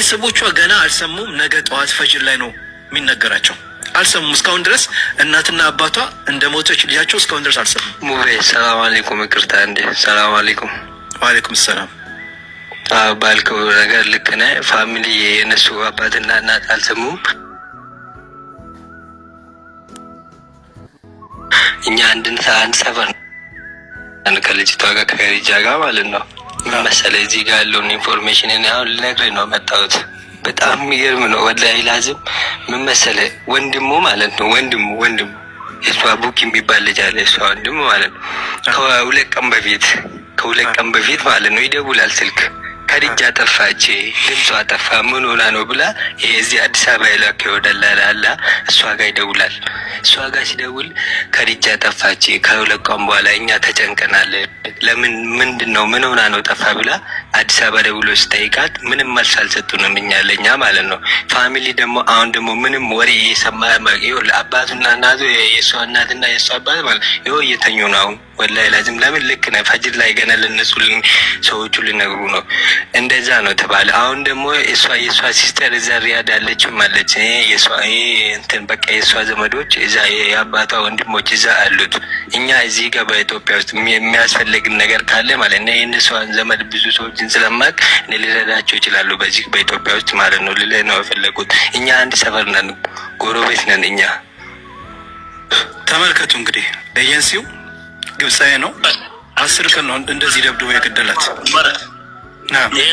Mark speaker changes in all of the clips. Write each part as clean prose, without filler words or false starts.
Speaker 1: ቤተሰቦቿ ገና አልሰሙም። ነገ ጠዋት ፈጅር ላይ ነው የሚነገራቸው። አልሰሙም እስካሁን ድረስ። እናትና አባቷ እንደ ሞተች ልጃቸው እስካሁን ድረስ አልሰሙም።
Speaker 2: ሙቤ፣ ሰላም አለይኩም። ይቅርታ እንዴ፣ ሰላም አለይኩም።
Speaker 1: ዋሌኩም ሰላም።
Speaker 2: ባልከው ነገር ልክ ነህ። Family የእነሱ አባትና እናት አልሰሙም። እኛ አንድ ሰፈር ከልጅቷ ጋር፣ ከከዲጃ ጋር ማለት ነው። ምን መሰለህ፣ እዚህ ጋር ያለውን information እኔ አሁን ልነግርህ ነው መጣሁት። በጣም የሚገርም ነው። ወላሂ ላዝም፣ ምን መሰለህ፣ ወንድሙ ማለት ነው፣ ወንድሙ የእሷ ቡክ የሚባል ልጅ አለ። የእሷ ወንድሙ ማለት ነው። ከ2 ቀን በፊት ማለት ነው ይደውላል ስልክ። ከድጃ ጠፋች፣ ድምጿ ጠፋ፣ ምን ሆና ነው ብላ ይሄ እዚህ አዲስ አበባ የላከው ደላላ አለ፣ እሷ ጋር ይደውላል። እሷ ጋር ሲደውል ከድጃ ጠፋች፣ ከ2 ቀን በኋላ እኛ ተጨንቀናል፣ ለምን፣ ምንድን ነው፣ ምን ሆና ነው ጠፋ ብላ አዲስ አበባ ደውሎ ስጠይቃት ምንም መልስ አልሰጡንም እኛ ለእኛ ማለት ነው። Family ደግሞ አሁን ደግሞ ምንም ወሬ የሰማ አባቱና እናቱ፣ የእሷ እናትና የእሷ አባት ማለት ይኸው እየተኙ ነው አሁን። ወላሂ ላዚም፣ ለምን፣ ልክ ነህ። ፈጅር ላይ ገና ለነሱ ሰዎቹ ሊነግሩ ነው። እንደዛ ነው ተባለ። አሁን ደግሞ የእሷ sister እዛ ሪያድ አለችም አለች። የእሷ እንትን በቃ የእሷ ዘመዶች እዛ፣ የአባቷ ወንድሞች እዛ አሉት። እኛ እዚህ ጋር በኢትዮጵያ ውስጥ የሚያስፈልግን ነገር ካለ ማለት ነው የእነሷን ዘመድ ብዙ ሰዎችን ስለማቅ እኔ ልረዳቸው ይችላሉ። በዚህ በኢትዮጵያ ውስጥ ማለት ነው ልልህ ነው የፈለጉት። እኛ አንድ ሰፈር ነን፣ ጎረቤት ነን እኛ።
Speaker 1: ተመልከቱ እንግዲህ፣ ኤጀንሲው ግብፃዊ ነው። 10 ቀን ነው እንደዚህ ደብድቦ የገደላት።
Speaker 3: ይሄ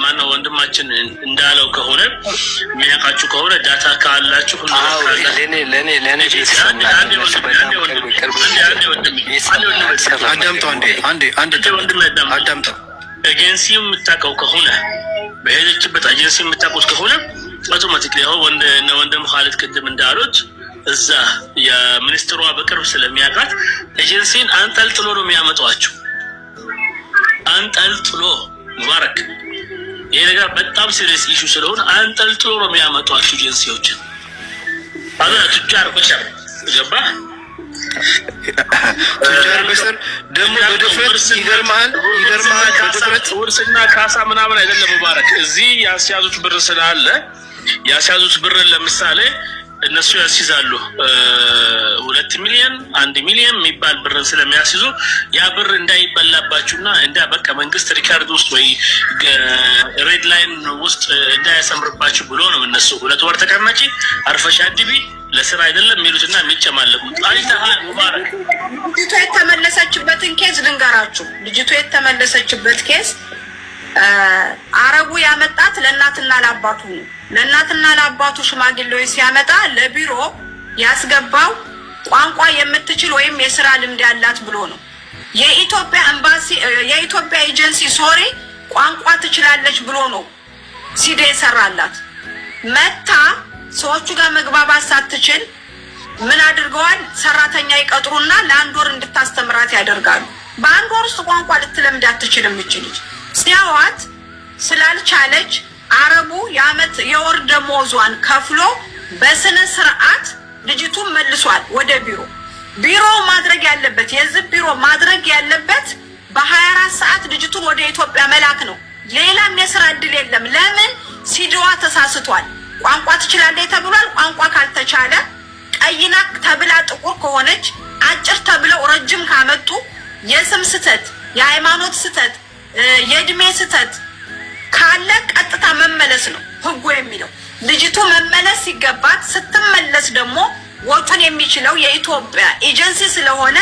Speaker 3: ማነው፣ ወንድማችን እንዳለው ከሆነ፣ የሚያውቃችሁ ከሆነ፣ data ካላችሁ
Speaker 2: ለእኔ ቤተሰብ ናቸው። በጣም ቅርብ ቅርብ።
Speaker 1: አዳምጠው፣ አንዴ አንዴ አንዴ አዳምጠው።
Speaker 3: ኤጀንሲ የምታውቀው ከሆነ፣ በሄደችበት ኤጀንሲ የምታውቁት ከሆነ automatically ያው ወንድም ካሊድ ቅድም እንዳሉት እዛ የሚኒስትሯ በቅርብ ስለሚያውቃት ኤጀንሲን አንጠልጥሎ ነው የሚያመጧቸው። አንጠልጥሎ፣ ሙባረክ፣ ይሄ ነገር በጣም serious issue ስለሆነ አንጠልጥሎ ነው የሚያመጧቸው ኤጀንሲዎችን። አዛ تجار بشر ገባህ?
Speaker 1: تجار بشر ደግሞ በድፍረት፣ ይገርምሃል፣ ይገርምሃል፣ በድፍረት።
Speaker 3: ውርስና ካሳ ምናምን አይደለም ሙባረክ። እዚህ ያስያዙት ብር ስላለ፣ ያስያዙት ብርን ለምሳሌ እነሱ ያስይዛሉ፣ 2 ሚሊዮን፣ 1 ሚሊዮን የሚባል ብርን ስለሚያስይዙ ያ ብር እንዳይበላባችሁና እንዳ በቃ መንግስት record ውስጥ ወይ red line ውስጥ እንዳያሰምርባችሁ ብሎ ነው እነሱ 2 ወር ተቀመጪ፣ አርፈሽ አድቢ፣ ለስራ አይደለም የሚሉትና የሚጨማለቁት። አይተሃል ሙባረክ።
Speaker 4: ልጅቷ የተመለሰችበትን case ልንገራችሁ። ልጅቷ የተመለሰችበት case አረቡ ያመጣት ለእናትና ለአባቱ ነው። ለእናትና ለአባቱ ሽማግሌዎች ሲያመጣ ለቢሮ ያስገባው ቋንቋ የምትችል ወይም የስራ ልምድ ያላት ብሎ ነው። የኢትዮጵያ ኤምባሲ፣ የኢትዮጵያ ኤጀንሲ sorry፣ ቋንቋ ትችላለች ብሎ ነው ሲዲ የሰራላት። መታ ሰዎቹ ጋር መግባባት ሳትችል ምን አድርገዋል? ሰራተኛ ይቀጥሩና ለአንድ ወር እንድታስተምራት ያደርጋሉ። በአንድ ወር ውስጥ ቋንቋ ልትለምድ አትችልም። እች ልጅ ሲያዋት ስላልቻለች አረቡ የአመት የወር ደሞዟን ከፍሎ በስነ ስርዓት ልጅቱን መልሷል ወደ ቢሮ። ቢሮ ማድረግ ያለበት፣ የዚህ ቢሮ ማድረግ ያለበት በ24 ሰዓት ልጅቱን ወደ ኢትዮጵያ መላክ ነው። ሌላም የስራ እድል የለም። ለምን? ሲዲዋ ተሳስቷል። ቋንቋ ትችላለች ተብሏል። ቋንቋ ካልተቻለ፣ ቀይና ተብላ ጥቁር ከሆነች፣ አጭር ተብለው ረጅም ካመጡ፣ የስም ስተት፣ የሃይማኖት ስተት፣ የእድሜ ስተት ካለ ቀጥታ መመለስ ነው ህጉ የሚለው። ልጅቱ መመለስ ሲገባት ስትመለስ ደግሞ ወጩን የሚችለው የኢትዮጵያ ኤጀንሲ ስለሆነ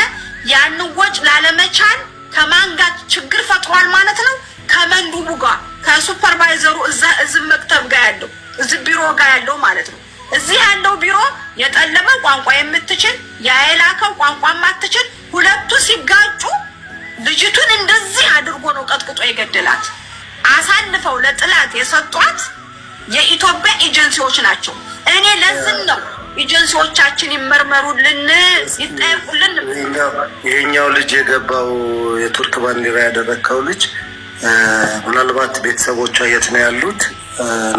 Speaker 4: ያንን ወጭ ላለመቻል ከማን ጋር ችግር ፈጥሯል ማለት ነው? ከ مندوب ኡ ጋር፣ ከ supervisor ኡ፣ እዛ እዚህ مكتب ጋር ያለው፣ እዚህ ቢሮ ጋር ያለው ማለት ነው። እዚህ ያለው ቢሮ የጠለመው ቋንቋ የምትችል፣ የላከው ቋንቋ የማትችል፣ ሁለቱ ሲጋጩ ልጅቱን እንደዚህ አድርጎ ነው ቀጥቅጦ የገደላት። አሳልፈው ለጥላት የሰጧት የኢትዮጵያ ኤጀንሲዎች ናቸው። እኔ ለዝም ነው ኤጀንሲዎቻችን ይመርመሩልን፣ ይጠየቁልን።
Speaker 5: ይሄኛው ልጅ የገባው፣ የቱርክ ባንዲራ ያደረግከው ልጅ፣ ምናልባት ቤተሰቦቿ የት ነው ያሉት?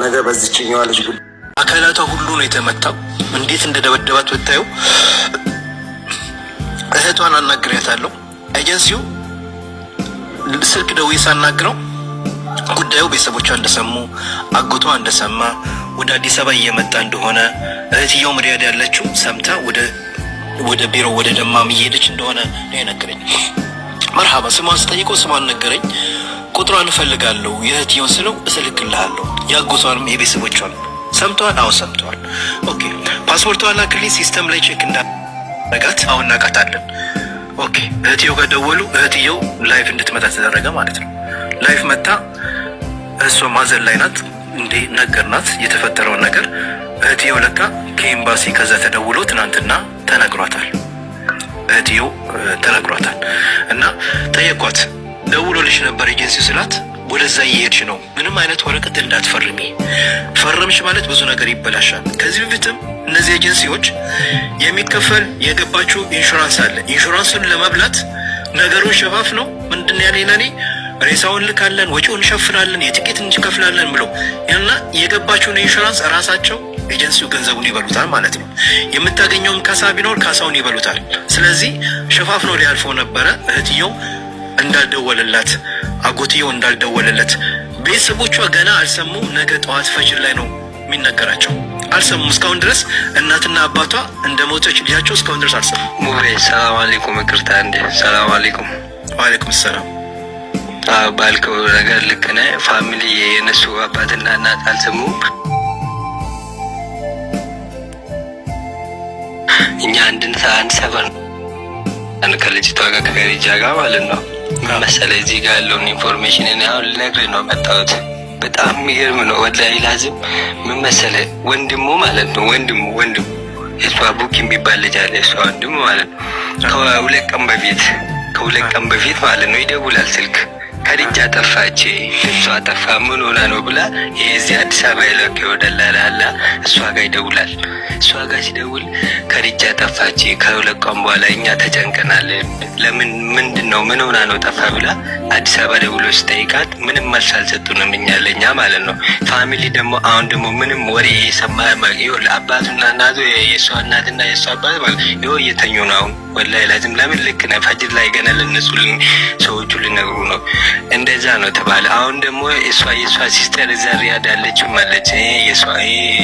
Speaker 5: ነገ በዚችኛዋ ልጅ
Speaker 1: አካላቷ ሁሉ ነው የተመታው። እንዴት እንደደበደባት ብታዩ። እህቷን አናግሬያታለሁ። ኤጀንሲው ስልክ ደውዬ ሳናግረው ጉዳዩ ቤተሰቦቿ እንደሰሙ፣ አጎቷ እንደሰማ፣ ወደ አዲስ አበባ እየመጣ እንደሆነ፣ እህትየውም ሪያድ ያለችው ሰምታ ወደ ቢሮ ወደ ደማም እየሄደች እንደሆነ ነው የነገረኝ። መርሃባ፣ ስሟን ስጠይቀው ስሟን ነገረኝ። ቁጥሯን እፈልጋለሁ የእህትየውን ስለው እልክልሃለሁ፣ የአጎቷንም የቤተሰቦቿን ሰምተዋል። አዎ ሰምተዋል። Okay፣ ፓስፖርቷን ላክልኝ፣ system ላይ check እንዳረጋት አሁን እናውቃታለን። Okay፣ እህትየው ጋር ደወሉ። እህትየው live እንድትመጣ ተደረገ ማለት ነው። Live መታ፣ እሷ ማዘን ላይ ናት። እንዴ ነገርናት የተፈጠረውን ነገር። እህትየው ለካ ከኤምባሲ ከዛ ተደውሎ ትናንትና ተነግሯታል። እህትየው ተነግሯታል። እና ጠየኳት፣ ደውሎልሽ ነበር ኤጀንሲ ስላት ወደዛ እየሄድሽ ነው፣ ምንም አይነት ወረቀት እንዳትፈርሚ፣ ፈረምሽ ማለት ብዙ ነገር ይበላሻል። ከዚህ በፊትም እነዚህ ኤጀንሲዎች የሚከፈል የገባችው ኢንሹራንስ አለ። ኢንሹራንሱን ለመብላት ነገሩን ሸፋፍ ነው ምንድን ያለኝ ለእኔ ሬሳውን ልካለን፣ ወጪውን እንሸፍናለን፣ የትኬት እንከፍላለን ብሎ እና የገባችውን ኢንሹራንስ ራሳቸው ኤጀንሲው ገንዘቡን ይበሉታል ማለት ነው። የምታገኘውም ካሳ ቢኖር ካሳውን ይበሉታል። ስለዚህ ሸፋፍኖ ሊያልፈው ነበረ። እህትየው እንዳልደወለላት፣ አጎትየው እንዳልደወለለት፣ ቤተሰቦቿ ገና አልሰሙም። ነገ ጠዋት ፈጅር ላይ ነው የሚነገራቸው። አልሰሙም እስካሁን ድረስ እናትና አባቷ እንደሞተች ልጃቸው እስካሁን ድረስ አልሰሙም።
Speaker 2: ሙቤ ሰላም አለይኩም። ይቅርታ እንዴ፣ ሰላም አለይኩም።
Speaker 1: ዋሌኩም ሰላም።
Speaker 2: ባልከው ነገር ልክ ነህ። Family የነሱ አባትና እናት አልሰሙም። እኛ አንድ ሰፈር ከልጅቷ ጋር ከከዲጃ ጋር ማለት ነው። ምን መሰለህ እዚህ ጋር ያለውን information እኔ አሁን ልነግርህ ነው መጣሁት። በጣም የሚገርም ነው ወላሂ ላዝም። ምን መሰለህ ወንድሙ ማለት ነው ወንድሙ የእሷ ቡክ የሚባል ልጅ አለ። የእሷ ወንድሙ ማለት ነው ከ2 ቀን በፊት ማለት ነው ይደውላል ስልክ፣ ከድጃ ጠፋች፣ ልብሷ ጠፋ፣ ምን ሆና ነው ብላ እዚህ አዲስ አበባ የላከው ደላላ አለ፣ እሷ ጋር ይደውላል። እሷ ጋር ሲደውል ከድጃ ጠፋች፣ ከ2 ቀን በኋላ እኛ ተጨንቀናል፣ ለምን ምንድን ነው ምን ሆና ነው ጠፋ ብላ አዲስ አበባ ደውሎ ሲጠይቃት ምንም መልስ አልሰጡንም እኛ ለእኛ ማለት ነው። Family ደግሞ አሁን ደግሞ ምንም ወሬ የሰማ አባቱና እናቱ የእሷ እናትና የእሷ አባት ማለት ይኸው እየተኙ ነው አሁን። ወላሂ ላዚም ለምን ልክ ነህ። ፈጅር ላይ ገና ለነሱ ሰዎቹ ሊነግሩ ነው። እንደዛ ነው ተባለ። አሁን ደግሞ የእሷ sister እዛ ሪያድ ያለችው አለች። የእሷ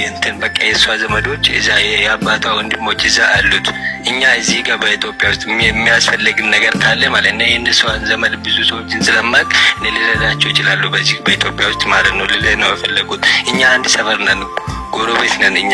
Speaker 2: እንትን በቃ የእሷ ዘመዶች እዛ የአባቷ ወንድሞች እዛ አሉት። እኛ እዚህ ጋር በኢትዮጵያ ውስጥ የሚያስፈልግን ነገር ካለ ማለት ነው የእነሷን ዘመድ ብዙ ሰዎችን ስለማቅ እኔ ልረዳቸው ይችላሉ። በዚህ በኢትዮጵያ ውስጥ ማለት ነው ልልህ ነው የፈለጉት። እኛ አንድ ሰፈር ነን፣ ጎረቤት ነን እኛ።